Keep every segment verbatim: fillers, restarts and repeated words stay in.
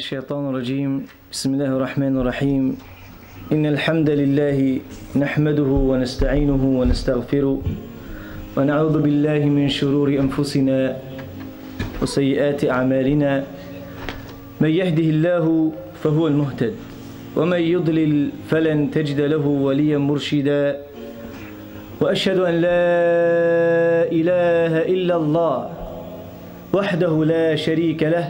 الشيطان الرجيم. بسم الله الرحمن الرحيم. إن الحمد لله نحمده ونستعينه ونستغفره، ونعوذ بالله من شرور أنفسنا وسيئات أعمالنا. من يهده الله فهو المهتد، ومن يضلل فلن تجد له وليا مرشدا. وأشهد أن لا إله إلا الله وحده لا شريك له،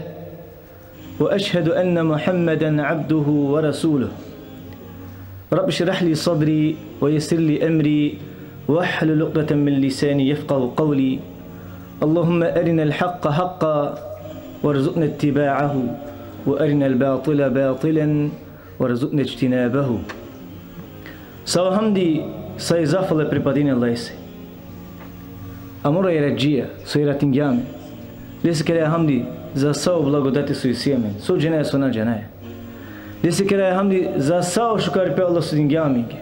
وأشهد أن محمدا عبده ورسوله. رب اشرح لي صدري ويسر لي أمري واحلل عقدة من لساني يفقه قولي. اللهم أرنا الحق حقا وارزقنا اتباعه، وأرنا الباطل باطلا وارزقنا اجتنابه. Sa o hamdi, sa i zahvala pripadini Allahese, amaro Jaradžija, so jaratingja amen. Lese keraja hamdi za sa o blagodati so isi amen, so džanaja, so na džanaja. Lese keraja hamdi za sa o šukaripe Allah so dingja amenge.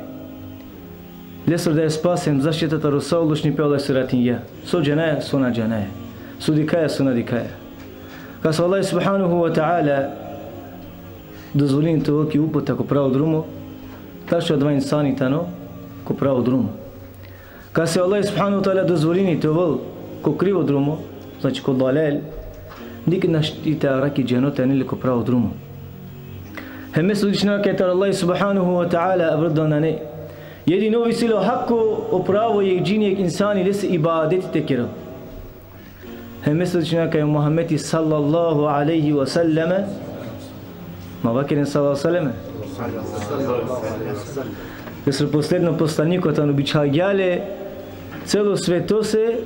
Lesoro daja spas hem zaštita taro sa o lošnipe Allah so jaratingja, so džanaja, so na džanaja, so dikhaja, so na dikhaja. Kas o Allah subhanahu wa ta'ala dozvolini te ovel ki uputa, ko pravo drumo, tašo adava insani tano ko pravo drumo. Kas o Allah subhanahu wa ta'ala dozvolini te ovel ko krivo drumo, znači ko dalal, niked našti te arakhi dženo te ani le ko pravo drumo. Hem me svedočinav kaj taro Allah subhanahu wa ta'ala avrdal nane. Jedino ov isi le o hako, o pravo, jekh džini, jekh insani lese ibadeti te kerel. Hem me svedočinav kaj o Muhammedi sallallahu alejhi ve selleme, ma vakeren sallallahu alejhi ve selleme, lesro posledno poslaniko, tano, bičhalgja le celo svetose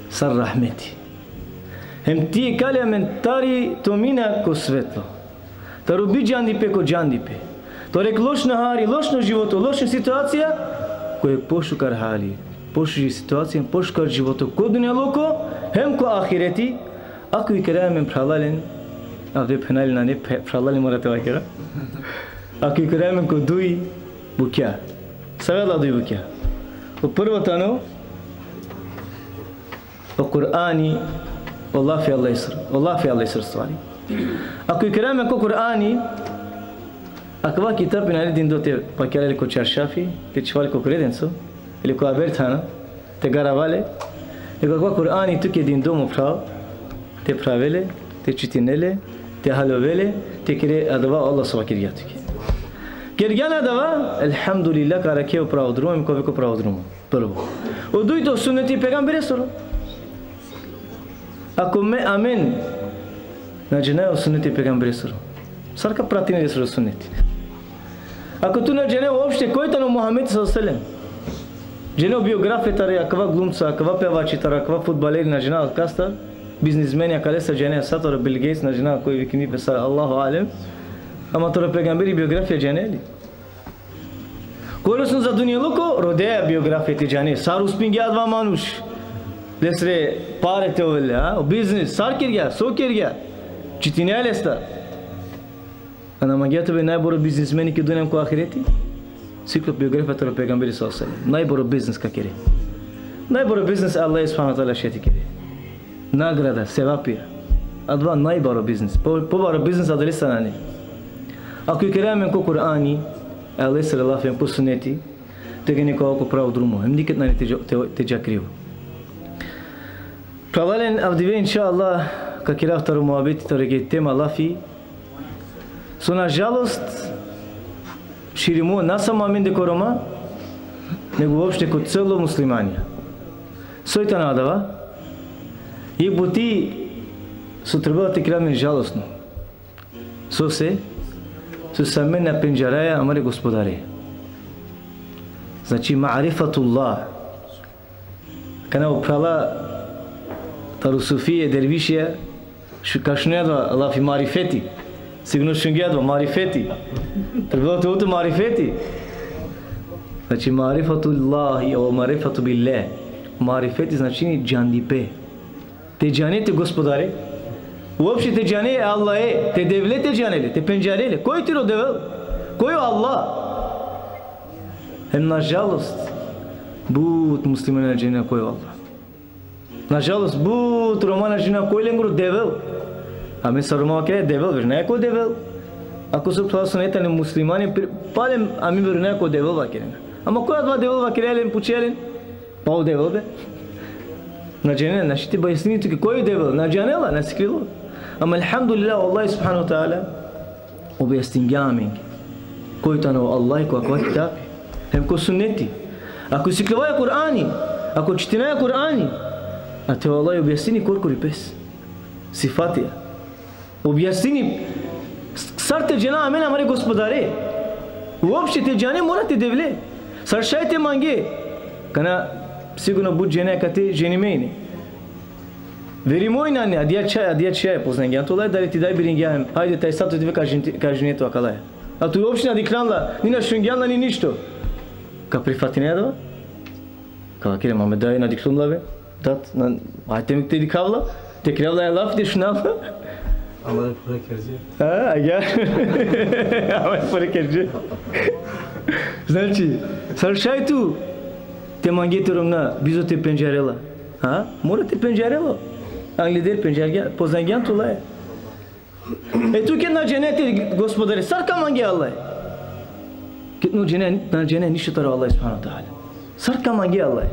sar rahmeti. Hem te ikalel amen tari tomina ko svetlo. Taro bidžandipe ko džandipe. Taro jekh lošno hari, lošno životo, lošno situacija, ko jekh pošukar hari, pošuži situacija, pošukar životo ko dunjaluko, hem ko ahireti, ako ikeraja amen, phralalen, avdive phenjalen nane, phe-, phralalen mora te vakera. Ako ikeraja amen ko duj bukja. Save adala duj bukja? O prvo tano o Kur'ani, o lafi Allahesoro, o lafi Allahesoro, u stvari. Ako ikeraja amen ko Kur'ani, akava kitabi nane dindo te pakjara le ko čaršafi, te čhiva le ko kredenco, ili ko aber thana, te garava le, nego akava Kur'ani tuke dindo, mo phral, te phrave le, te čitine le, te halove le, te kere adava Allah so vakergja tuke. Kergjan adava, elhamdulillah, ka arakhe o pravo drumo, hem ka ove ko pravo drumo. Prvo. O dujto, suneti pejgamberesoro. Ako me, amen na džanaja o suneti pejgamberesoro, sar ka pratine lesoro suneti? Ako tu na džane uopšte koj tano Muhammed sallallahu alejhi ve sellem, džane o biografija taro akava glumca, akava pevači, taro akava fudbaleri, na džane kastar, biznismeni, akalestar džane, sa taro Bill Gates, na džane koj, vikini pe sa, Allahu alem. Ama taro pejgamberi biografija džane li? Korisno za dunjaluko, rodea biografija te džane, sar uspingja adava manuš lesre pare te ovel le, a? O biznis, sar kergja, so kergja, čitine lestar. A na mangea te ove najbaro biznismeni ki dunja hem ko ahireti? Siklo biografija taro pejgamberi sallallahu alejhi ve sellem. Najbaro biznis ka kere. Najbaro biznis Allah subhanahu wa ta'ala šaj te kere. Nagrada, sevapija. Adava najbaro biznis. Po, pobaro biznis adalestar nane. Ako ikeraja amen ko Kur'ani, e Allahesere lafi, hem ko suneti, tegani ka ova ko pravo drumo. Hem niked nane te dža-, te, te dža krivo. Phralalen, avdive inšallah ka kerav taro muhabeti, taro jekhe tema lafi, so na žalost širimo, na samo amende ko Roma, nego uopšte ko celo muslimanja. Soj tano adava? Jekh buti so trebela te kera amen žalosno. Sose? Sose amen na pendžaraja amare Gospodare. Znači, ma'rifatullah. Kana o phrala taro sufije, dervišija, š-, ka šunel adava lafi marifeti. Sigurno šungja adava marifeti. Trebela te ovel tut marifeti. Znači, marifatullahi, o marifatu billah. Marifeti značini džandipe. Te džane te Gospodare. Uopšte te džane e Allahe, te Devle te džane le, te pendžare le. Koj tiro Devel? Koj o Allah? Hem, nažalost, but muslimanja na džanena koj o Allah. Nažalost, but Roma na džanena koj lengoro Devel. Amen sar Roma vakere, Devel, verujnaja ko Devel. Ako so phralalen so na tane muslimanja, pri-, palem amen verujnaja ko Devel, vakerena. Ama koj adava Devel, vakerena len, pučena len? Pa o Devel, be. Na džanena, našti te objasnini tuke koj o Devel, na džanela, na siklilo. Ama elhamdulillah, Allah subhanahu wa ta'ala objasningja amenge koj tano o Allah ko akava kitabi hem ko sunneti. Ako sikljovaja Kur'ani, ako čitinaja Kur'ani, a te o Allah objasnini korkori pes sifatija. Objasnini s-, sar te džana amen amare Gospodare. Uopšte te džane mora te Devle. Sar šaj te mange. Kana sigurno but džene kate ženime ine. Verujnena, adija čhaj, adija čhaj, poznangjan tut, dali ti daj biringja hem, hajde, tajsa tu dive ka žen-, ka ženine tu akalaja. A tu uopšte na dikhlan la, ni na šungjan la, ni ništo. Ka prifatine adava? Ka vakere, ma me daj na dikhlum la, be. Dat, na, hajde me te dikhav la, te kerav la lafi, te šunav la. Ama pura kerđe. A, agjaar. Ama pura kerđe. Znači, sar šaj tu te mange te romna, bizo te pendžarela. Ha? Mora te pendžarela. Angleder pendžargja, poznangjan tut la. E tu ked na džane te Gospodare, sar ka mange Allah? Ked na džane, na džane ništo taro Allah subhanahu wa ta'ala. Sar ka mange Allah?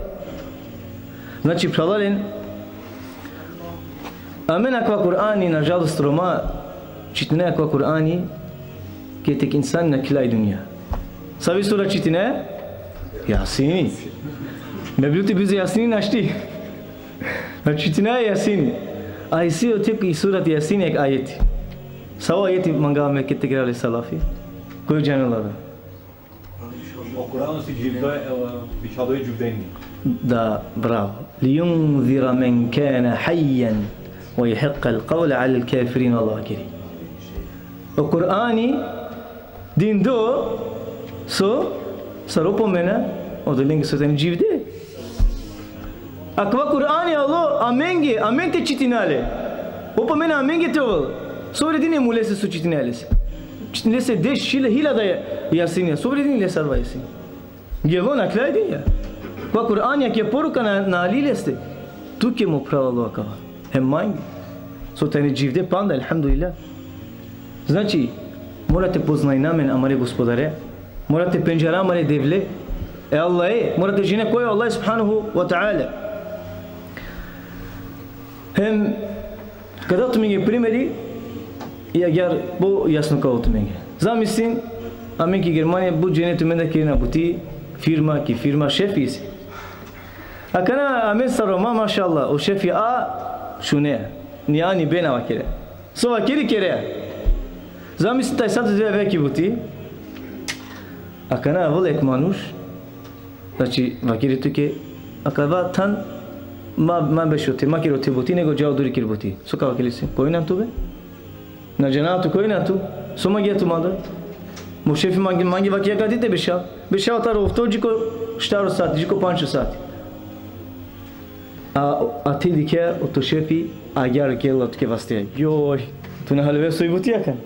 Znači, phralalen, amen akava Kur'ani, nažalost, Roma, čitinaja akava Kur'ani, ked tek insani nakhilja i dunja. Savi sura čitinaja? Jasini. Me bluti bizo Jasini našti. Znači, čitinaja Jasini. A isi o tek i surat Jasini jekh ajeti. Savo ajeti mangava me ked te kerav le sa lafi? Koj džanela da? O Kur'ani si dživdo, e, bičhaldo e džuvdeni. Da, bravo. لِيُنْذِرَ مَنْ كَانَ حَيًّا وَيُحِقَّ الْقَوْلَ عَلَى الْكَافِرِينَ, Allah vakeri. O Kur'ani dindo so, sar opomena odolenge so tane dživde. Akava Kur'ani alo amenge, amen te čitina le. Opomena amenge te ovel. So vredini e mulese so čitinela lese? Čitinela lese deš hiljada, hiljada Jasinija. So vredini lese adava Jasin? Gelo, nakhilja i dunja. Akava Kur'ani, akija poruka na, na ali leste. Tuke, mo phralalen, akava. Hem mange. So tane dživde panda, elhamdulillah. Znači, mora te poznajna amen amare Gospodare. Mora te pendžara amare Devle. E Allahe, mora te džane koj o Allah subhanahu wa ta'ala. Hem, ka dav tumenge primeri, i agjaar po jasno ka ovel tumenge. Zamislin, amen ki Germanija, but džene tumendar kerena buti, firma ki firma, šefi isi. Akana amen sar Roma, mašallah, o šefi A šunea. Ni A ni B na vakere. So vakeri, kerea. Zamislin, tajsa tu dive avea ki buti. Akana avela jekh manuš, znači, vakeri tuke, akava than ma, ma beš ote, ma ker ote buti, nego dža odori ker buti. So ka vakeri lese? Koj inan tu, be? Na džanav tu koj inan tu. So mangea tu mandar? Mo šefi mange, mange, vakeri, akate te bešav. Bešava taro ofto dži ko štaro sati, dži ko pandžto sati. A, a te dikhea oto šefi agjaar gela tuke vaste. Joj, tu na halove soj buti akana.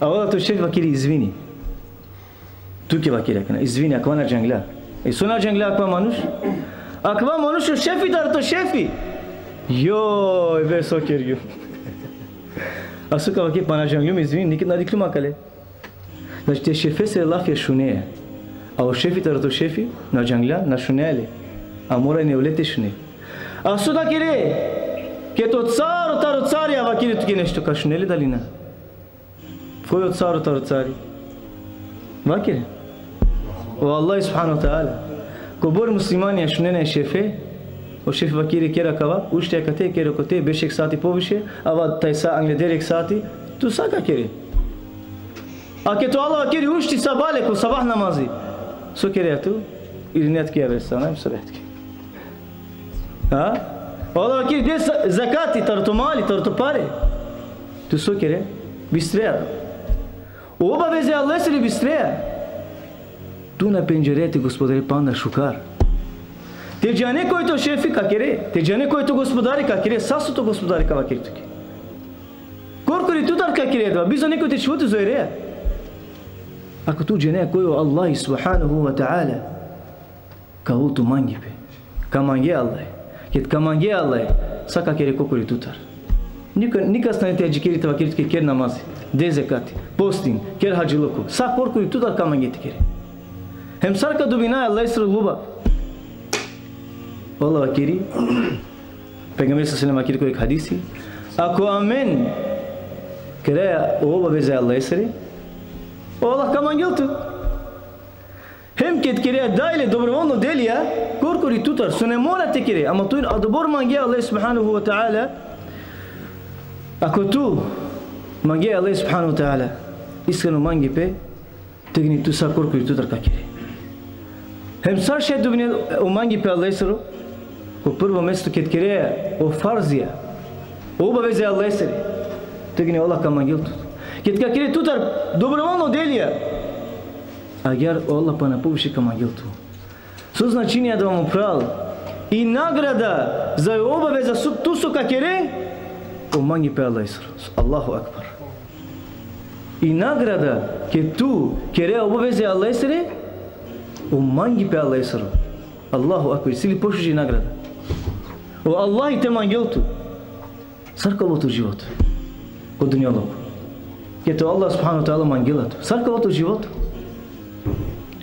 Avela oto šefi, vakeri: Izvini. Tuke, vakeri, akana, izvini, akava na džangla. E so na džangla akava manuš? Akava manuš o šefi taro to šefi. Joj, be, so kergjum. A so ka vakeri? Pa na džangjum, izvini, niked na dikhlum akale. Znači, te šefesere lafija šunea. A o šefi taro to šefi na džangla, na šunea le. A mora ine ole te šune. A so da kere ked o car taro carija vakeri tuke nešto, ka šune le dali na? Koj o car taro cari? Vakere. O Allah subhanahu wa ta'ala. Kobor muslimanja šunena e šefe, o šefi vakeri: Ker akava, ušti akate, ker okote, beš jekh sati poviše, ava tajsa angleder jekh sati, tu sa ka kere? A ked o Allah vakeri: Ušti sabale ko sabah namazi, so kerea tu? Irinea tuke javer strana, so bea tuke. Ha? O Allah vakeri: De za-, zekati taro to mali, taro to pare. Tu so kere? Bistrea. O obaveze e Allahesere bistrea. Tu na pendžare te Gospodare panda šukar. Te džane koj to šefi, ka kere. Te džane koj to Gospodari, ka kere. Sa so to Gospodari ka vakeri tuke. Korkori tutar ka kere adava, bizo nekoj te čhivel tu zoreja. Ako tu džane koj o Allah subhanahu wa ta'ala, ka ovel tu mangipe. Ka mange Allah. Ked ka mange Allah, sa ka kere korkori tutar. Niko, nikas nane te adžikeri te vakeri tuke ker namazi, de zekati, postin, ker hadžiluko. Sa korkori tutar ka mange te kere. Hem sar ka dobinaja e Allahesoro luba. O Allah vakeri, pejgamberi sallallahu alejhi ve sellem vakeri ko jekh hadisi: Ako amen keraja o obaveza e Allahesere, o Allah ka mangel tut. Hem ked kerea dajle dobrovoljno delija, korkori tutar, so ne mora te kere, ama tu adobor mange e Allahe subhanehu ve teala, ako tu mange e Allahe subhanehu ve teala iskreno mangipe, tegani tu sa korkori tutar ka kere. Hem sar šaj dobine o mangipe e Allahesoro, ko prvo mesto ked kerea o farzija, o obaveza e Allahesere, tegani o Allah ka mangel tut. Ked ka kere tutar dobrovoljno delija, agjaar o Allah pana poviše ka mangel tut. So značini adava, mo phral? I nagrada za o obaveza so, tu so ka kere, o mangipe e Allahesoro. Allahu ekber. I nagrada ked tu kerea obaveza e Allahesere, o mangipe e Allahesoro. Allahu ekber. Isi li pošuži nagrada? O Allahi te mangel tut. Sar ka ovel to životo ko dunjaluko? Ked o Allah subhanehu ve teala mangela tut, sar ka ovel to životo?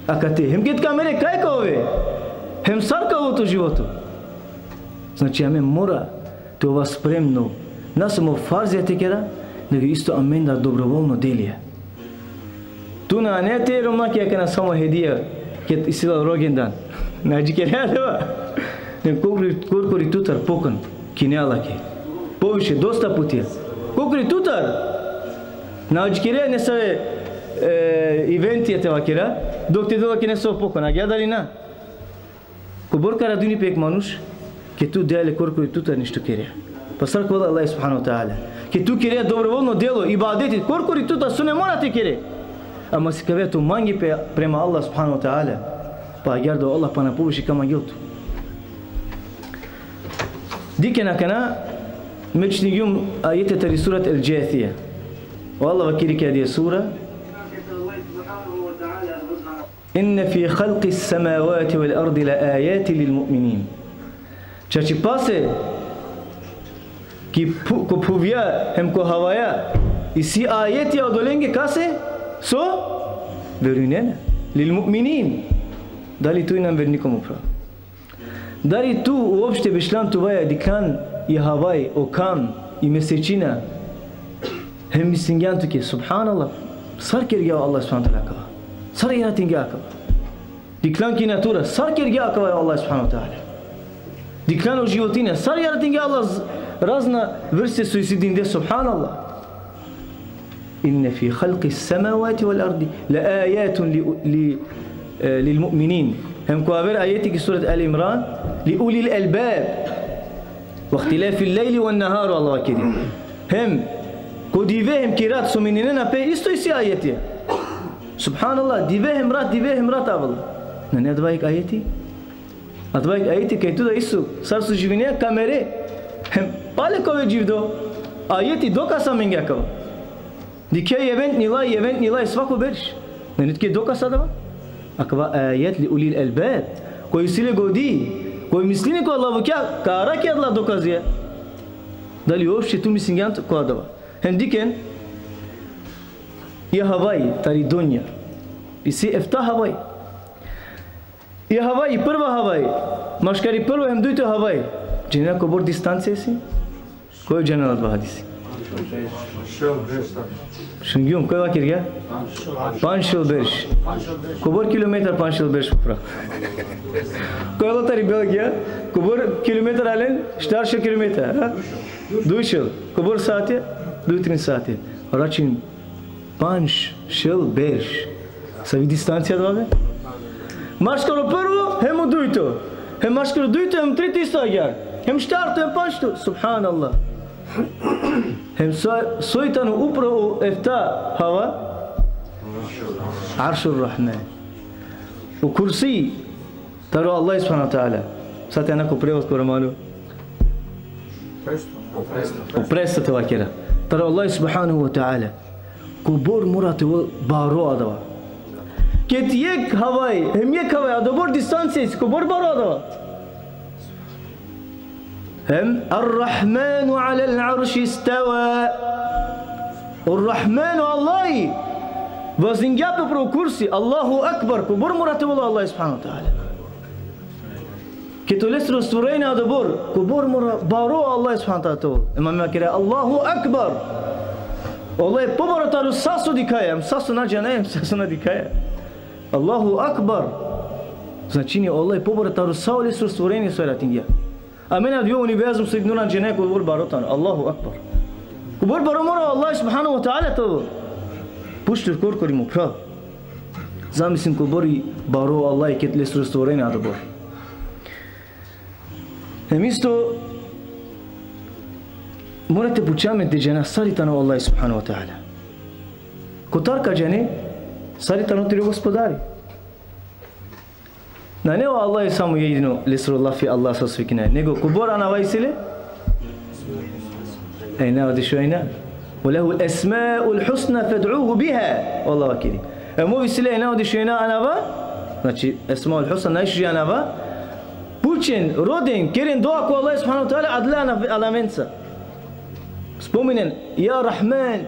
Akate, hem ked ka mere, kaj ka ove? Hem sar ka ovel to životo? Znači, amen mora te ova spremno, na samo farzija te kera, nego isto amen da dobrovoljno delija. Tu nane te romnjakija akana samo hedija, ked isi la rođendan. Na adžikerea adava. Nego korkori, korkori tutar poklon kinea lake. Poviše, dosta putija. Korkori tutar. Na adžikerea nesave, e, eventija te vakera, dok te del lake nesavo poklon. Agjaar dali na? Kobor ka radujni pe jekh manuš, ked tu dajle korkori tutar nešto kerea. Pa sar ka ovel e Allahe subhanehu ve teala? Ked tu kerea dobrovoljno delo, ibadeti, korkori tutar, so ne mora te kere. Ama sikavea to mangipe prema Allah subhanehu ve teala. Pa agjaar da o Allah pana poviše ka mangel tut. Dikhen akana, me čhitingjum ajeti tari surat El-Džasija. O Allah vakeri ki adaja sura: إن في خلق السماوات والأرض لآيات للمؤمنين. Čačipase ki phu-, ko phuvja hem ko havaja, isi ajetija odolenge kase so verujnena. Lil mu'minin. Dali tu injan verniko, mo phral? Dali tu uopšte bešlan tuvaja, dikhljan i havaj, o kam, i mesečina, hem mislingjan tuke, subhanallah, sar kergja o Allah subhanehu ve teala akava? Sar jaratingja akava? Dikhljan ki natura, sar kergja akava o Allah subhanehu ve teala? Dikhljan o životinja, sar jaratingja Allah z-, razna vrste so isi dinde, subhanallah. إن في خلق السماوات والأرض لآيات ل-، ل-، e, للمؤمنين. Hem ko aver ajeti ki surat Ali Imran: لأولي الألباب. واختلاف الليل والنهار, Allah vakeri. Hem ko dive hem ki rat so meninena pe isto isi ajeti. Subhanallah, dive hem rat, dive hem rat avela. Nane adava jekh ajeti? Adava jekh ajeti kaj tu da isto, sar so živinea ka mere. Hem pale ka ove dživdo. Ajeti, dokaz amenge akava. Dikhe jevent nilaj, jevent nilaj svako berš. Nane tuke dokaz adava? Akava ajet li ulil albab. Koj isi le godi, koj mislini ko adala bukja, ka arakhi adala dokazija. Dali uopšte tu mislingjan ko adava? Hem dikhen, i havaj tari dunja. Isi efta havaj. I havaj, i prva havaj, maškari prvo hem dujto havaj, džanena kobor distancija isi? Koj džanela adava hadisi? Šungjum, koj vakergja? Pandž šel berš. Kobor kilometar pandž šel berš upra? Koj alo tari Belgija, kobor kilometar alen? Štar šel kilometar, ha? Duj šel. Kobor sati? Duj trin sati. Račin, pandž šel berš. Savi distancija adava be? Maškaro prvo, hem o dujto. Hem maškaro dujto, hem trito isto agjaar. Hem štarto, hem pandžto. Subhanallah. Hem so, soj tano upro o efta hava? Aršur Rahman. O kursi taro Allah subhanahu ve teala. Sa te ana ko prevod ko romano? O presto te vakera. Taro Allah subhanahu ve teala. Kobor mora te ovel baro adava. Ked jekh havaj, hem jekh havaj, adobor distancija isi, kobor baro adava. Hem Ar-Rahmanu alel arši istava. O Rahmanu, Allahi, vazingja pe upro kursi. Allahu Akbar. Kobor mora te ovel o Allah subhanahu wa ta'ala? Ked olesro stvorenje adobor, kobor mora baro o Allah subhanahu wa ta'ala te ovel? Ema me vakera Allahu Akbar. O Allah pobaro taro sa so dikhaja, hem sa so na džanaja, hem sa so na dikhaja. Allahu Akbar. Značini o Allah pobaro taro sa olesro stvorenje so jaratingja. Amen avdive univerzum so ignora džene kobor baro tano. Allahu Akbar. Kobor baro mora o Allah subhanahu wa ta'ala te ovel? Pučlor korkori, mo phral. Zamislin kobor i baro o Allah ked lesro stvorenje adobor. Hem isto mora te pučha amen te džana sar i tano o Allah subhanahu wa ta'ala. Kotar ka džane sar i tano tiro Gospodari? Nane o Allah samo jedino lesro lafi Allah so svikine. Nego kobor anava isi le? Ejna, o dišu ejna. Ve lehul esmaul husna fed'uhu biha. O Allah vakeri. Hem ov isi le ejna, o dišu ejna anava. Znači, esmaul husna, najšuže anava. Pučen, roden, keren dova ko Allah subhanahu wa ta'ala adala ana-, anavesa. Spominen, ja Rahman,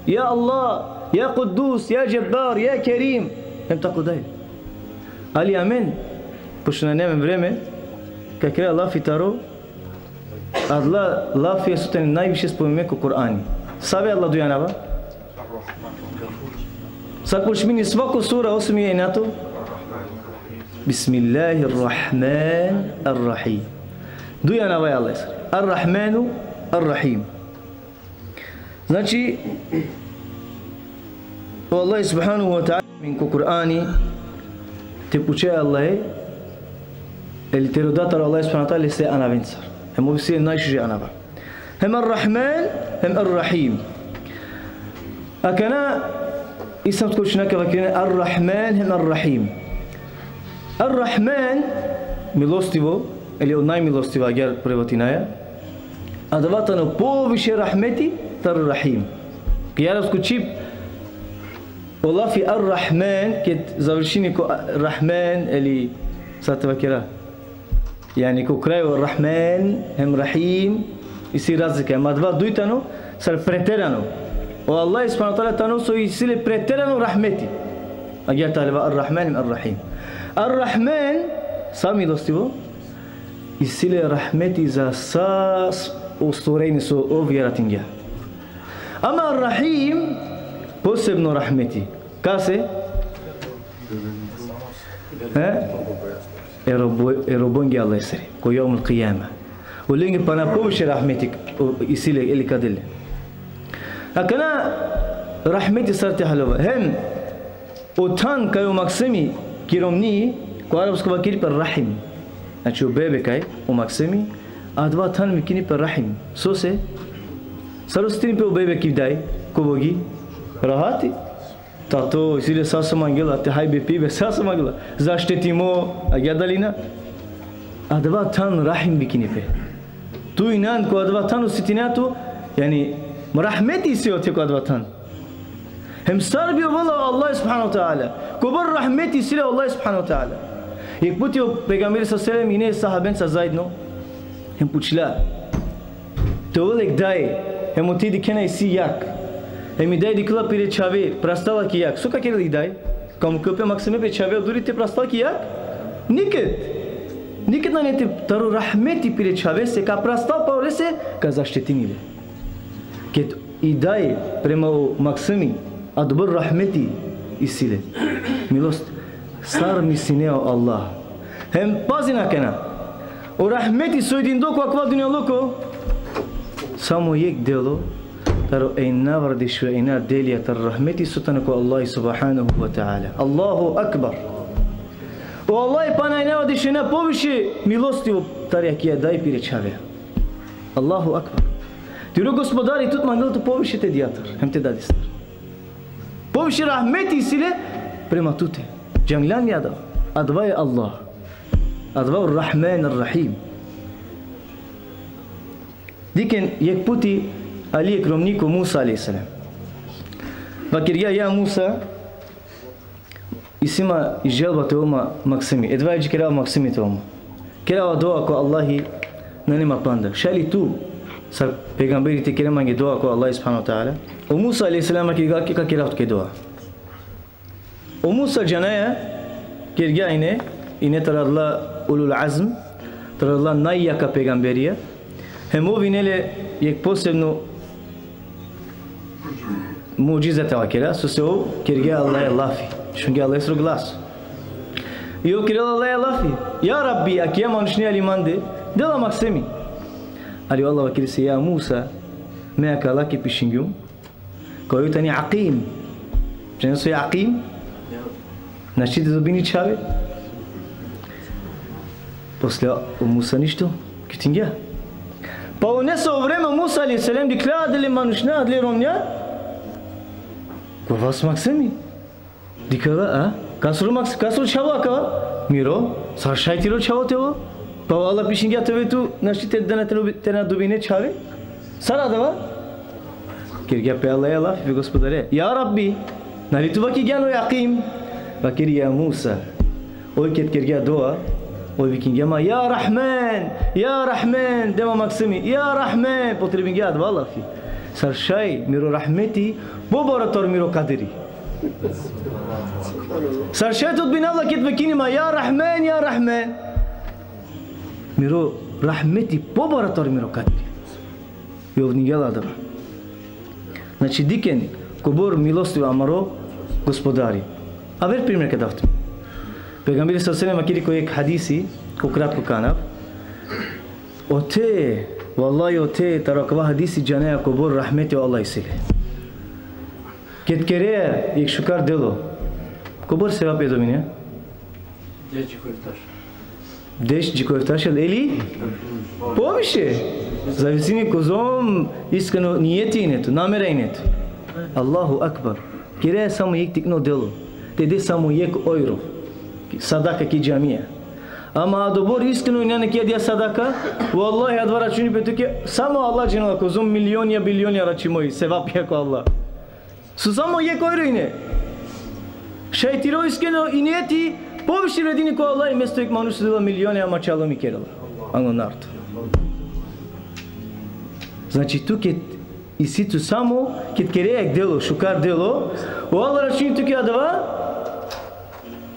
ja Allah, ja Kuddus, ja Džebbar, ja Kerim. Hem tako dalje. Ali amen, pošto nane amen vreme, ka kera lafi taro adala lafija so tane najviše spomnime ko Kur'ani. Save adala duj anava? Sar počmini svako sura, osim i ejnato? Bismillahirrahmanirrahim. Duj anava e Allahesere. Ar-Rahmanu, Ar-Rahim. Znači, o Allah subhanahu wa ta'ala amen ko Kur'ani te pučha e Allahe, ili te roda taro Allah subhanahu wa ta'ala lese anavensar. Hem ov isi najšuže anava. Hem Ar-Rahman, hem Ar-Rahim. Akana islamsko učenjaka vakerena Ar-Rahman hem Ar-Rahim. Ar-Rahman, milostivo, ili o najmilostivo, agjaar prevodinaja. Adava tano poviše rahmeti taro Rahim. Ki arapsko čhib, o lafi Ar-Rahman, ked završini ko a-, Rahman, ili, sar te vakera, jani ko kraj o Rahman hem Rahim, isi razlika. Hem adava duj tano sar preterano. O Allah subhanahu wa ta'ala tano so isi le preterano rahmeti. Agjaar tano leva Ar-Rahman hem Ar-Rahim. Ar-Rahman, sa milostivo, isi le rahmeti za sa s-, o stvorenje so ov jaratingja. Ama Ar-Rahim, posebno rahmeti. Kase? He? E robo-, e robongja Allahesere, ko jevmul kijame. Olenge pana poviše rahmeti, o, isi le, ili ka del le. Akana rahmeti sar te haljova. Hem o than kaj o maksimi ki romni, ko arapsko vakeri pe rahim. Znači o bebe kaj o maksimi, adava than vikini pe rahim. Sose? Sar osetini pe o bebe ki daj, ko vogi? Rahati. Tato, isi le sa so mangela, te hajbe pibe, sa so mangela. Zaštitimo, agjaar dali na? Adava than rahim vikini pe. Tu inan ko adava than osetinea tu, jani, rahmeti isi ote ko adava than. Hem sar bi ovela o Allah subhanahu wa ta'ala. Kobor rahmeti isi le o Allah subhanahu wa ta'ala. Jekh puti o pejgamberi sallallahu alejhi ve sellem ine sahabenca zaedno. Hem pučla. Te ovel jekh daj, hem ote dikhena isi jag. Hem i daj dikhla pire čhave, prastala ki jag. So ka kerel i daj? Ka mukel pe maksime pe čhave odori te prastal ki jag? Niked. Niked nane te, taro rahmeti pire čhavese, ka prastal pa olese, ka zaštitini le. Ked i daj prema o maksimi, adobor rahmeti isi le. Milost. Sar mislinea o Allah. Hem pazin akana. O rahmeti so i dindo ko akava dunjaluko, samo jekh delo, taro ejnavardeš u ejna delija taro rahmeti so tano ko Allah subhanahu wa ta'ala. Allahu akbar. O Allah pana ejnavardeš u ejna poviše milostivo tari akija daj pire čhave. Allahu akbar. Tiro Gospodari tut mangel tu poviše te dijatar, hem te dadistar. Poviše rahmeti isi le prema tute. Džanglan li adava? Adava e Allah. Adava Ar-Rahman Ar-Rahim. Dikhen jekh puti ali jekh romni ko Musa alejhi selam. Vakergja: Ja Musa, isi ma želba te ovel ma maksimi. Edava dži kerava maksimi te ovel ma. Kerava dova ko Allahi Nane ma panda. Šaj li tu, sar pejgamberi, te kere mange dova ko Allah subhanahu wa ta'ala? O Musa alejhi selam ka, ka, ka kera tuke dova. O Musa, džanaja, kergja ine, ine taro adala ulul azm, taro adala najjaka pejgamberija, hem ov ine le jekh posebno mudžiza te vakera, sose ov kergja Allahe lafi, šungja Allahesoro glaso. I ov kerela Allahe lafi: Ja Rabbi, akija manušni ali mande, dela maksemi. Ali o Allah vakeri lese: Ja Musa, me akala ki pišingjum, kaj oj tani akim. Džane so i akim? Našti te dobini čhave. Posle o Musa ništo, kvitingja. Pa o neso vreme o Musa alejhi selam dikhlja adale manušna, adale romnja, kova so maksemi. Dikhlja, a? Kasoro maks-, kasoro čhavo akava? Miro. Sar šaj tiro čhavo te ovel? Pa o Allah pišingja te ove tu, našti te, te na, te na dobine čhave? Sar adava? Kergja pe Allahe lafi, pe Gospodare: Ja Rabbi, nali tu vakirgjan oj akim? Vakeri: Ja Musa. Oj ked kergja dova, oj vikingja ma: Ja Rahman, ja Rahman, de ma maksemi, ja Rahman, potrebingja adava lafi. Sar šaj miro rahmeti pobaro taro miro kadiri. Sar šaj te odbinav la ked vikini ma: Ja Rahman, ja Rahman. Miro rahmeti pobaro taro miro kadiri. I ov vikingja la adava. Znači, dikhen kobor milostivo amaro Gospodari. Aver primer ka dav tumen. Pejgamberi sallallahu alejhi ve sellem vakeri ko jekh hadisi, ko kratko ka anav. Ote, vallahi ote, taro akava hadisi džanaja kobor rahmeti o Allah isi le. Ked kere jekh šukar delo, kobor sevapi dobine? Deš dži ko efta šel. Deš dži ko efta šel ili poviše. Zavisini kozom iskreno nijeti ine tu, namera ine tu. Allahu ekber. Kere samo jekh tikno delo. Te de samo jekh ojro. Sadaka ki džamija. Ama adobor iskreno ine, nane ki adija sadaka, vallahi adava računi pe tuke, samo Allah džanela kozom milionja, bilionja račimo i sevapija ko Allah. So samo jekh ojro ine. Šaj tiro iskreno nijeti poviše vredini ko Allah, mesto jekh manuš so dela milionja, ama čalami kerela. Anglo narodo. Znači, tu ked isi tu samo, ked kere jekh delo, šukar delo, o Allah računi tuke adava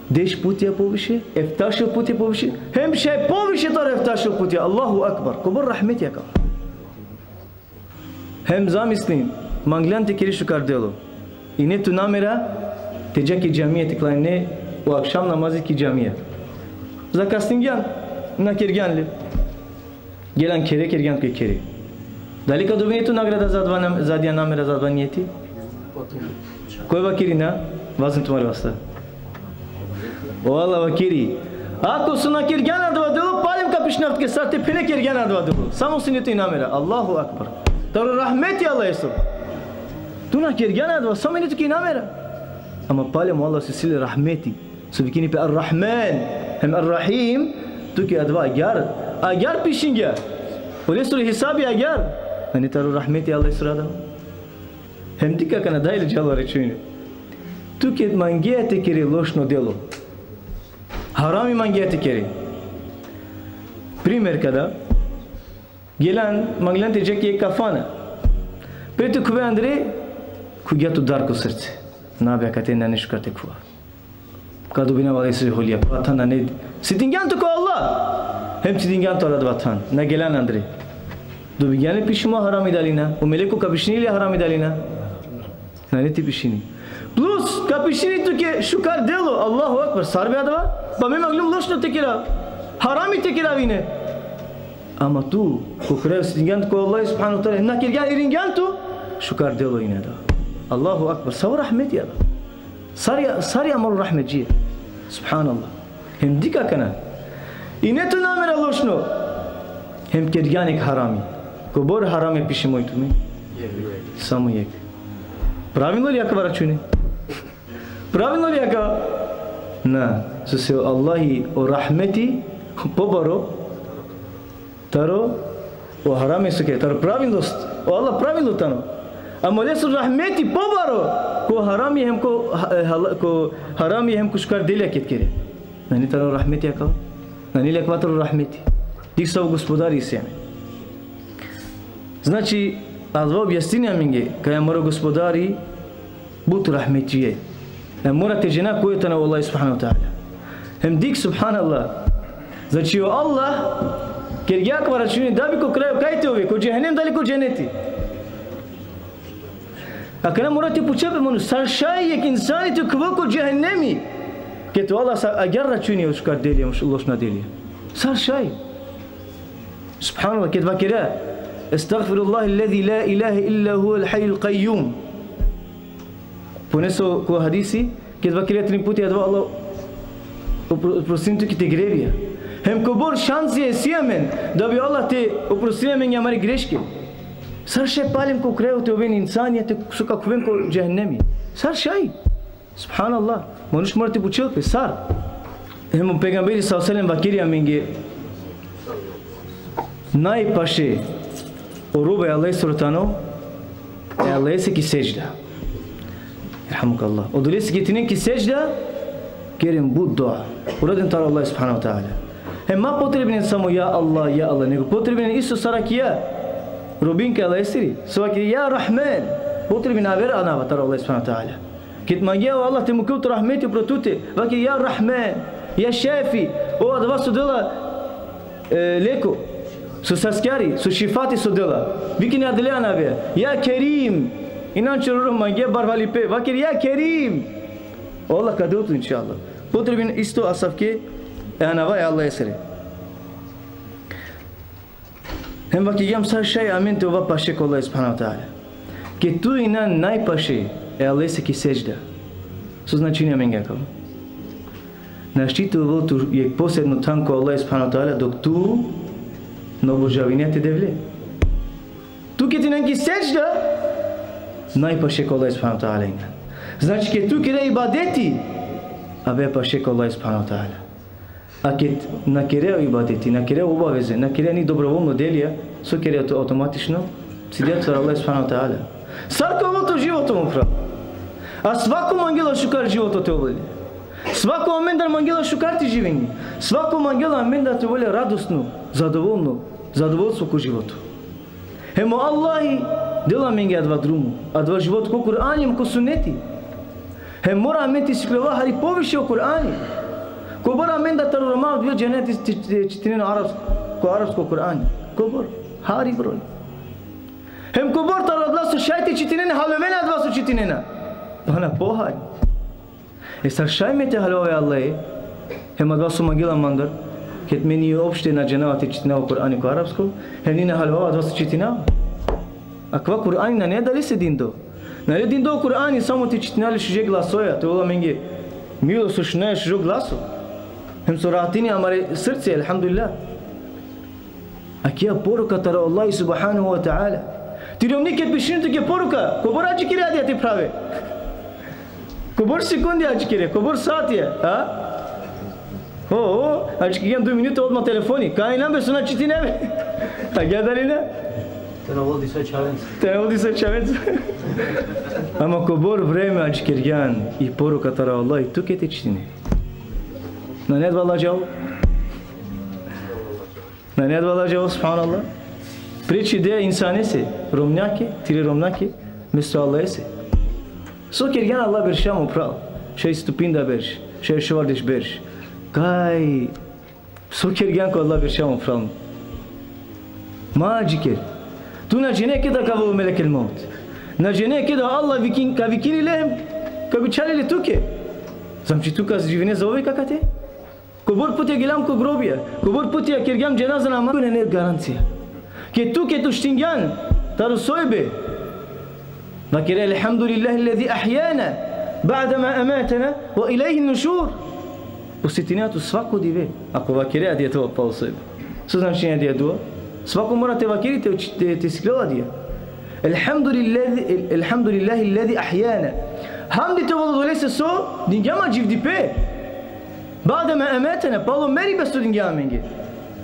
deš putija poviše, efta šel putija poviše, hem šaj poviše taro efta šel putija. Allahu ekber. Kobor rahmeti akava. Hem zamislin, manglan te kere šukar delo. Ine tu namera te dža ki džamija te klanine o akšam namazi ki džamija. Zakasningjan, na kergjan le. Gelan khere, kergjan tuke khere. Dali ka dobine tu nagrada za adava nam-, za adija namera, za adava nijeti? Koj vakeri na? Vazin tumari vasta. O Allah vakeri: Ako so na kergjan adava delo, palem ka pišinav tuke sar te phene kergjan adava delo. Samo sine tu i namera. Allahu ekber. Taro rahmeti Allahesoro. Tu na kergjan adava, samo ine tuke i namera. Ama palem o Allah so isi le rahmeti, so vikini pe Ar-Rahman hem Ar-Rahim, tuke adava agjaar, agjaar pišingja. Olesoro hisabi agjaar. Nane taro rahmeti Allahesoro adava? Hem dikh akana, dajle džala računi. Tu ked mangea te kere lošno delo, harami mangea te kere. Primer ka dav. Gelan, manglan te dža ki jekh kafana. Pre te khuve andre, khuvgja tu dar ko srce. Na be, akate nane šukar te khuvav. Ka dobinav Allahesiri holija. Adava than nane, cidingjan tu ko Allah. Hem cidingjan tu adava than. Na gelan andre. Dobigjan le pišimo harami dali na? O meleko ka pišini le harami dali na? Nane te pišini. Plus, ka pišini tuke šukar delo. Allahu ekber. Sar be adava? Pa me manglum lošno te kerav. Harami te kerav ine. Ama tu, ko kraj cidingjan tu ko Allah subhanahu wa ta'ala, na kergjan, iringjan tu, šukar delo ine adava. Allahu ekber. Savo rahmeti adava. Sar i, sar i amaro rahmetdžija. Subhanallah. Hem dikh akana. Ine tu namera lošno. Hem kergjan jekh harami. Kobor harami pišimo i tumen? Samo jekh. Pravilno li akava računi? Pravilno li akava? Na. Sose o Allahi o rahmeti pobaro taro o harami so kere, taro pravilnost. O Allah pravilno tano. Ama olesoro rahmeti pobaro ko harami hem ko ha-, e, hala-, ko harami hem ko šukar delija ked kere. Nane taro rahmeti akava? Nane li akava taro rahmeti? Dikh savo gospodari isi amen. Znači, adava objasnini amenge, kaj amaro gospodari but rahmetlije. E, mora te džana koj tano o Allah subhanahu wa ta'ala. Hem dikh, subhanallah. Znači, o Allah kergja akava računi da bi ko kraj kaj te ove, ko džehennem dali ko dženeti. Akana mora te pučel pe manuš, sar šaj jekh insani te khuvel ko džehennemi, ked o Allah sa agjaar računi o šukar delija, o lošna delija. Sar šaj? Subhanallah, ked vakera: Estagfirullaha alladhi la ilaha illa huwa al-hayyul qayyum. Ponese ko hadisi, ked vakera trin puti adava: Allah, opro-, oprostini tuke te grevija. Hem kobor šansi isi amen, da bi Allah te oprostini amenge amare greške. Sar šaj palem ko kraj te oven insanja te so ka khuven ko džehennemi. Sar šaj? Subhanallah. Manuš mora te pučel pe sar. Hem o pejgamberi sallallahu alejhi ve sellem vakeri amenge: Najpaše o robo e Allahesoro tano e Allahese ki sedžda. Erhamukallah. Odolese ked tinen ki sedžda, keren but dua. Uradin taro Allah subhanahu wa ta'ala. Hem ma potrebinen samo ja Allah, ja Allah, nego potrebinen isto sar akija robinka e Allahesiri, so vakeri: Ja Rahman. Potrebinen aver anava taro Allah subhanahu wa ta'ala. Ked mangea o Allah te mukel to rahmeti upro tute, vakeri: Ja Rahman, ja Šafi, o adava so dela, e, leko, so saskjari, so šifati so dela. Vikini adale anave: Ja Kerim. Inan čororo mangea barvalipe, vakeri: Ja Kerim. O Allah ka del tut, inšallah. Potrebinen isto asavke e anava e Allahesere. Hem vakergjam sar šaj amen te ova paše ko Allah subhanahu wa ta'ala. Ked tu inan najpaše e Allahese ki sedžda. So značini amenge akava? Našti te ovel tu jekh posebno than ko Allah subhanahu wa ta'ala dok tu na obožavinea te Devle. Tu ked inan ki sedžda, najpaše ko Allah subhanahu wa ta'ala inan. Znači, ked tu kere ibadeti, ave paše ko Allah subhanahu wa ta'ala. A ked na kere o ibadeti, na kere o obaveze, na kere ni dobrovoljno delija, so kere auto-, automatično, cidea tut taro Allah subhanahu wa ta'ala. Sar ka ovel to životo, mo phral? A svako mangela šukar životo te ovel le. Svako amendar mangela šukar te živini. Svako mangela amendar te ovel le radosno, zadovoljno, zadovoljstvo ko životo. Hem o Allahi dela amenge adava drumo, adava životo ko Kur'ani hem ko suneti. Hem mora amen te sikljova hari poviše o Kur'ani. Kobor amendar taro Roma avdive džanena te, te, te čitinen arapsko, ko arapsko Kur'ani? Kobor? Hari broj. Hem kobor taro adala so šaj te čitinen haljovena adava so čitinena? Pana pohari. E sar šaj me te haljova e Allahe hem adava so mangela mandar, ked me ni uopšte na džanava te čitinava o Kur'ani ko arapsko, hem ni na haljova adava so čitinava? Akava Kur'ani nane adalese dindo. Nane dindo o Kur'ani samo te čitinava le šuže glasoja, te ovel amenge milo so šunaja šužo glaso. Hem so rahatini amare srce, elhamdulillah. Akija poruka taro Allah subhanahu wa ta'ala. Ti romni ked bešini tuke poruka, kobor adžikere adija te prave? Kobor sekundi adžikere, kobor satija, a? O, o, adžikere duj minuta odma telefoni. Kaj inam be, so na čitine be? Agjaar dali na? Te na ovel disoj čhavenca. Te na ovel disoj čhavenca. Ama kobor vreme adžikergjan i poruka taro Allah, tuke te čitine. Nane adava lađavo? Nane adava lađavo, subhanallah? Preči de insanese, romnjake, tire romnjake, mesto Allahese. So kergjan adala berša, mo phral? Šaj stupinda berš, šaj šovardeš berš. Kaj, so kergjan ko adala berša, mo phral? Ma adžiker. Tu na džane keda ka avel o melekel mevt. Na džane keda Allah vikin, ka vikini le hem ka bičhali le tuke. Zamisli, tu ka živine zauvek akate? Kobor putja geljam ko grobija, kobor putja kergjam dženaza namaz, tu nane garancija. Ked tu, ked uštingjan taro sojbe, vakere: Elhamdulillahi ellezi ahjana ba'de ma ematena ve ilejhin nušur. Osetinea tu svako dive, ako vakere adija te ova palo sojbe. So značini adija dua? Svako mora te vakeri, te, te, te sikljol adija. Elhamdulillahi, el-, elhamdulillahi ellezi ahjana. Hamdi te ovel odolese so dingja ma dživdipe. Ba'de ma ematena, palo meribe so dingja amenge.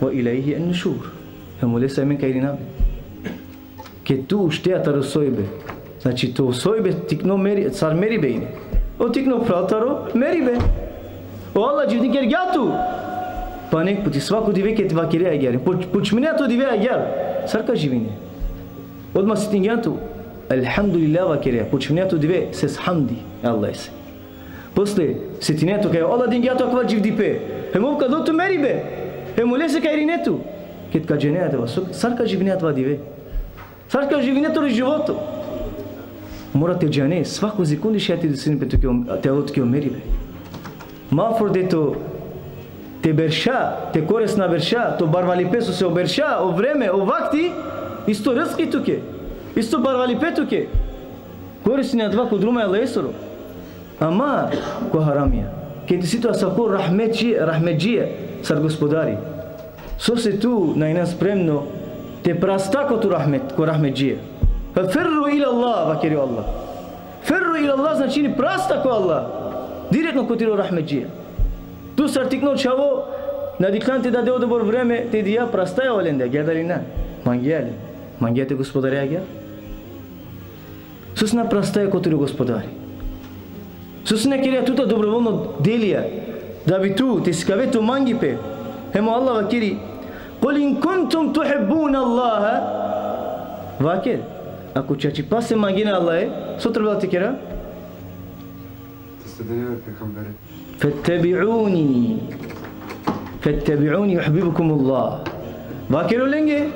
Ve ilejhin nušur. Hem olese amen ka irina be. Ked tu uštea taro sojbe. Znači, to sojbe tikno meri-, sar meribe ine. O tikno phral taro meribe. O Allah dživdin kergja tu. Pa nek puti, svako dive ked vakerea agjaar. Poč-, počminea to dive agjaar. Sar ka živine? Odma setingjan tu. Elhamdulillah vakerea. Počminea to dive ses hamdi e Allahese. Posle, setinea tu kaj o Allah dingja tu akava dživdipe. Hem ov ka del tu meribe. Hem olese ka irine tu. Ked ka džane adava, so, sar ka živine adava dive? Sar ka živine toro životo? Mora te džane, svako sekundi šaj te desini pe tuke o, te avel tuke o meribe. Ma frode to te berša, te korisna berša, to barvalipe sose o berša, o vreme, o vakti, isto rizki tuke, isto barvalipe tuke. Korisni adava ko drumo e Allahesoro. Ama ko haramija. Ked isi tu asavko rahmetdžija, rahmetdžija sar Gospodari. Sose tu na inan spremno te prasta ko to rahmet, ko rahmetdžija. Fe firru ila Allah, vakeri o Allah. Firru ila Allah značini prasta ko Allah. Direktno ko tiro rahmetdžija. Tu sar tikno čhavo, na dikhljan te dade odobor vreme, te dija, prastaja olende, agjaar dali na? Mangea le. Mangea te Gospodareja agjaar. Sose na prastaja ko tiro Gospodari? Sose na kerea tuta dobrovoljno delija, da bi tu te sikave to mangipe? Hem o Allah vakeri: "Kul in kuntum tuhibbuna Allaha", vaker, ako čačipase mangena e Allahe, so trebela te kera? Te sledinea e pejgamberi. "Fettebi'uni, fettebi'uni juhbibkumullah." Vaker olenge,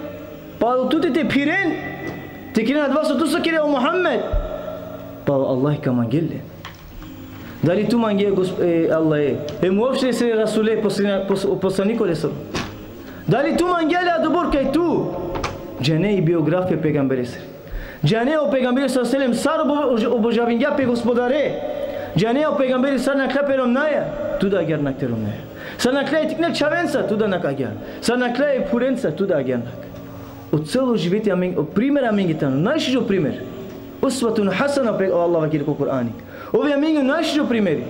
palo tute te phiren, te keren adava so tu so kere, o Muhammed. Palo Allah ka mangel len. Dali tu mangea gos-, e, Allahe, hem uopšte lesere Rasule, poslina-, pos-, poslaniko lesoro? Dali tu mangea le adobor kaj tu džane i biografija e pejgamberesere? Džane o pejgamberi sallallahu alejhi ve sellem sar obo-, obožavingja pe Gospodare. Džane o pejgamberi sar nakhla pe romnjaja, tu da agjaar nakh te romnjaja. Sar nakhla e tikne čhavenca, tu da nakh agjaar. Sar nakhla e phurenca, tu da agjaar nakh. O celo životi amen, o primer amenge tano, najšužo primer. Uswatun hasana, pe-, o Allah vakeri ko Kur'ani. Ov i amenge najšužo primeri.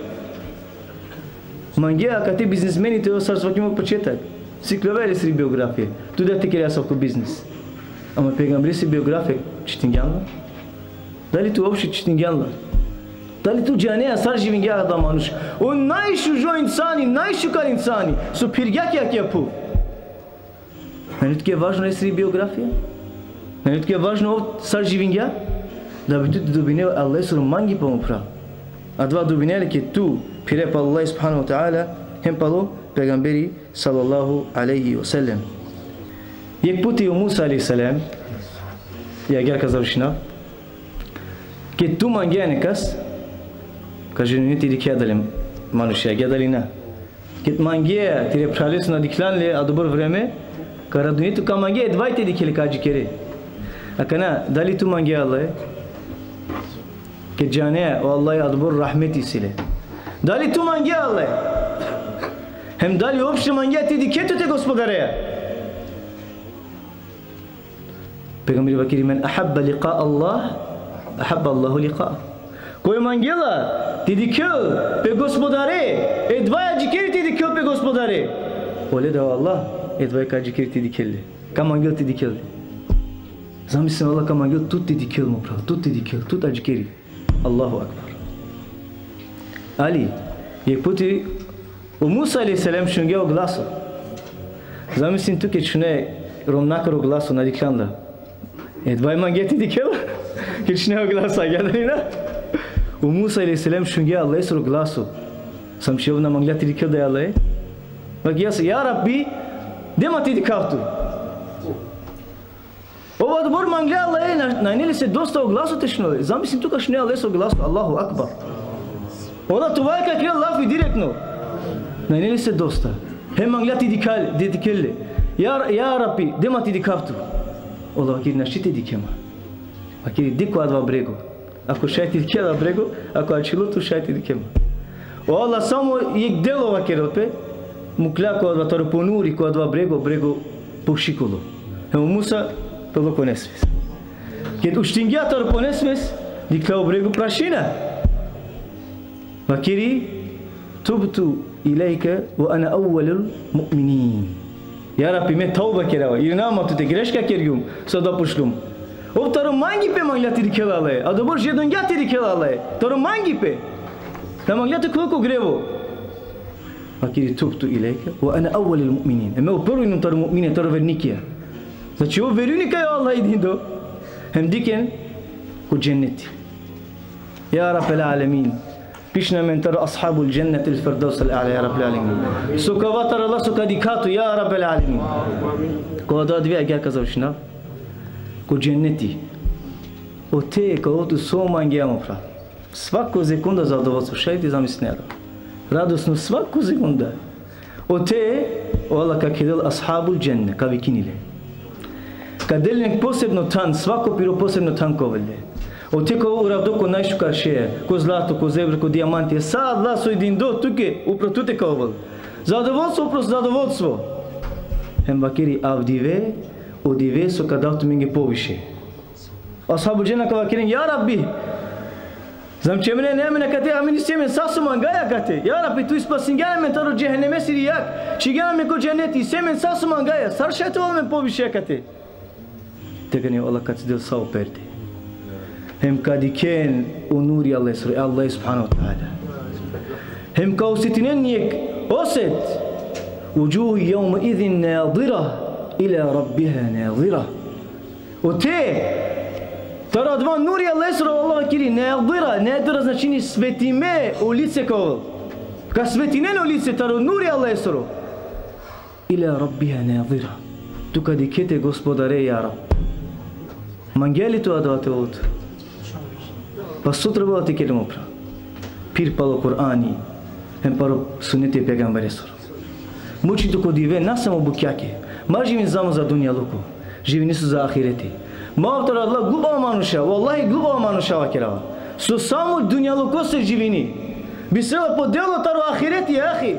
Mangea akate biznismeni te ovel sar so vakeri o početak. Sikljovea lesiri biografija. Tu da te kere asavko biznis. Ama pejgamberesi biografija čitingjan la? Dali tu uopšte čitingjan la? Dali tu džanea sar živingja adava manuš? O najšužo insani, najšukar insani, so phirgja ki akija phuv. Nane tuke važno lesiri biografija? Nane tuke važno ov sar živingja? Da bi tu te dobine Allahesoro mangipe, mo phral. Adava dobine le ked tu phire palo Allah subhanahu ve teala, hem palo pejgamberi sallallahu alejhi ve sellem. Jekh puti o Musa alejhi selam, i agjaar ka završinav. Ked tu mangea nekas, ka želini te dikhe adale manuše, agjaar dali na? Ked mangea tire phraleso, na dikhljan le adobor vreme, ka radujne tu, ka mangea edvaj te dikhe le, ka adžikere. Akana, dali tu mangea Allahe? Ked džanea o Allah adobor rahmeti isi le. Dali tu mangea Allahe? Hem dali uopšte mangea te dikhe tute Gospodareja? Pejgamberi vakeri: "Men ahabba liqa Allah, ahabba Allahu liqa." Koj mangela te dikhel pe Gospodare, edvaj adžikeri te dikhel pe Gospodare. Ole da o Allah edvaj ka adžikeri te dikhel le. Ka mangel te dikhel le. Zamislin, Allah ka mangel tut te dikhel, mo phral, tut te dikhel, tut adžikeri. Allahu akbar. Ali, jekh puti o Musa alejhi selam šungja o glaso. Zamislin tu ked šune romnjakoro glaso, na dikhljan la. Edvaj mangea te dikhel, ked šune o glaso, agjaar dali na? O Musa alejhi selam šungja Allahesoro glaso. Sam šel, na mangla te dikhel da e Allahe. Vakergja so: "Ja Rabbi, de ma te dikhav tu." Ov adobor mangla e Allahe, na, nane lese dosta o glaso te šunel le. Zamislin tu ka šune Allahesoro glaso, Allahu akbar. Ola tu vaj ka kerel lafi direktno. Nane lese dosta. Hem mangla te dikhel, te dikhel le. Ja, ja Rabbi, de ma te dikhav tu. Ola vakeri: "Našti te dikhe ma." Vakeri: "De ko adava brego. Ako šaj te dikhe adava brego, ako ačhilo tu, šaj te dikhe ma." O Allah samo jekh delo vakerel pe, mukla ko adava taro ponuri, ko adava brego, brego pošikolo. Hem o Musa pelo ko nesvest. Ked uštingja taro po nesvest, dikhlja o brego prašina. Vakeri: "Tubtu ilejke ve ene evvelul mu'minin." Ja Rabbi, me tauba kerava, irinav ma tute, greška kergjum, so da pučlum. Ov taro mangipe mangla te dikhel Allahe, adobor žedongja te dikhel Allahe, taro mangipe. Na mangla te ukhvel ko grevo. Vakiri: "Tubtu ilejke, ve ene evvelul mu'minin." Hem me o prvo inum taro mu'mine, taro vernikija. Znači, ov verujni kaj o Allah i dindo. Hem dikhen ko dženneti. Ja Rabbel alemin, pišin amen taro ashabul džennetil firdevsil a'la, ja Rabbel alemin. So ka ova taro Allah, so ka dikha tu, ja Rabbel alemin. Ko adava dive agjaar ka završinav. Ko dženneti. Ote ka ov tu so mangea, mo phral. Svako sekunda zadovoljstvo, šaj te zamislinen. Radosno svako sekunda. Ote, o Allah ka kedel ashabul dženne, ka vikini le. Ka del len posebno than, svako piro posebno than ka ovel le. Ote ka uravdo ko najšukar šeja, ko zlato, ko zebra, ko dijamanti. Sa Allah so i dindo tuke, upro tute ka ovel. Zadovoljstvo, upro zadovoljstvo. Hem vakiri: "Avdive, o dive so ka dav tumenge poviše." Ashabul dženne ka vakeren: "Ja Rabbi, zam čemene ne amen akate, amen isi amen sa so mangaja akate. Ja Rabbi, tu spasingjan amen taro džehennemesiri jag, čhigjan amen ko dženneti, isi amen sa so mangaja, sar šaj te ovel amen poviše akate?" Tegani o Allah ka cidel sa o perde. Hem ka dikhen o nuri Allahesoro, e Allah subhanehu ve teala. Hem ka osetinen jekh oset. Vudžuhu jevme idhin nadira, ila rabbiha nadira. Ote, taro adava nuri Allahesoro, Allah vakiri, nadira, nadira značini svetime o lice ka ovel. Ka svetinen o lice taro nuri Allahesoro. Ila rabbiha nadira. Tu ka dikhe te Gospodare, ja Rab. Mangea li tu adava te ovel tut? Pa so trebela te kere, mo phral? Phir palo Kur'ani, hem palo suneti e pejgamberesoro. Mučin tu ko dive, na samo bukjake. Ma živin samo za dunjaluko. Živini so za ahireti. Ma ov taro adala glupava manuša, vallahi glupava manuša vakerava. So samo dunjalukose živini. Bistrela po delo taro ahireti, ahi.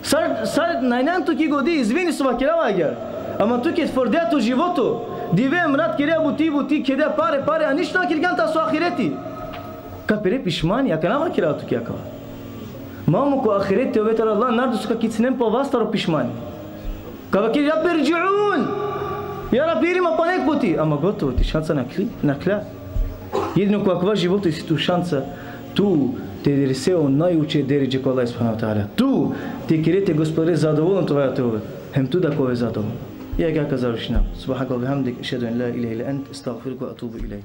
Sar, sar najnan tuke godi, izvini so vakerava agjaar. Ama tuke frdea to životo. Dive hem rat kerea buti, buti, kedea pare, pare, a ništo na kergjan taso ahireti. Ka pere pišmani, akana vakerava tuke akava. Ma mo ko ahireti ove taro Allah, nardo so ka kicinen po vas taro pišmani. Ka vakeri: "Rabbi rdži'un." Ja Rabbi, iri ma pana jekh puti. Ama gotovo, ti šansa nakhli-, nakhla. Jedino ko akava životo isi tu šansa tu te derese o najuče deredže ko Allah subhanehu ve teala. Tu te kere te Gospodare zadovoljno te ove. Hem tu da ka ove zadovoljno. Ja agjaar ka završinav. Subhaneke ve bihamdik, ešhedu en la ilahe illa ent, estagfiruke ve etubu ilejk.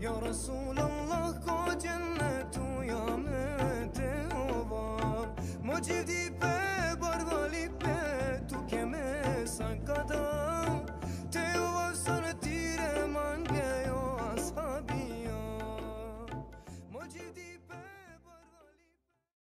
Ya Resulallah, ko džennetu ja me te ovav. Mo dživdipe